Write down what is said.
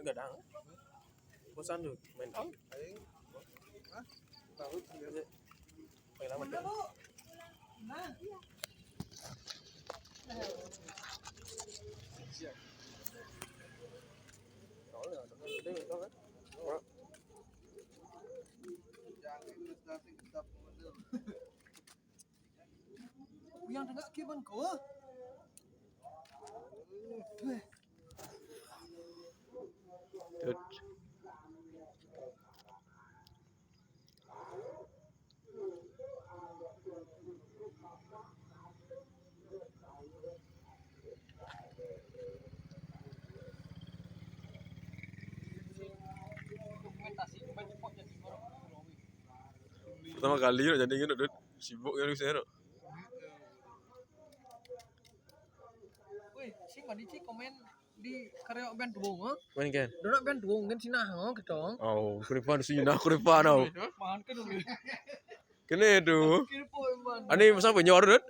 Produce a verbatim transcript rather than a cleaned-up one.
Gadang. Bosan tuh main. Aing. Hah? Tahu sih. Paling lama tuh. Siap. Soalnya, ada gede gitu kan. Yang tengah kiban ko. Tut. Pertama kali lo jadi gitu, Dut. Sibuk ya lu sih, Dut. Wih, si Madici komen di karya band Tuwung, ha? Main kan? Dona band Tuwung kan sih nah, ha, ketong. Oh, kenapa sih nah, kenapa nah? Mahan ke dulu. Kene tuh. Kira po emang. Ani masa penyor, Dut?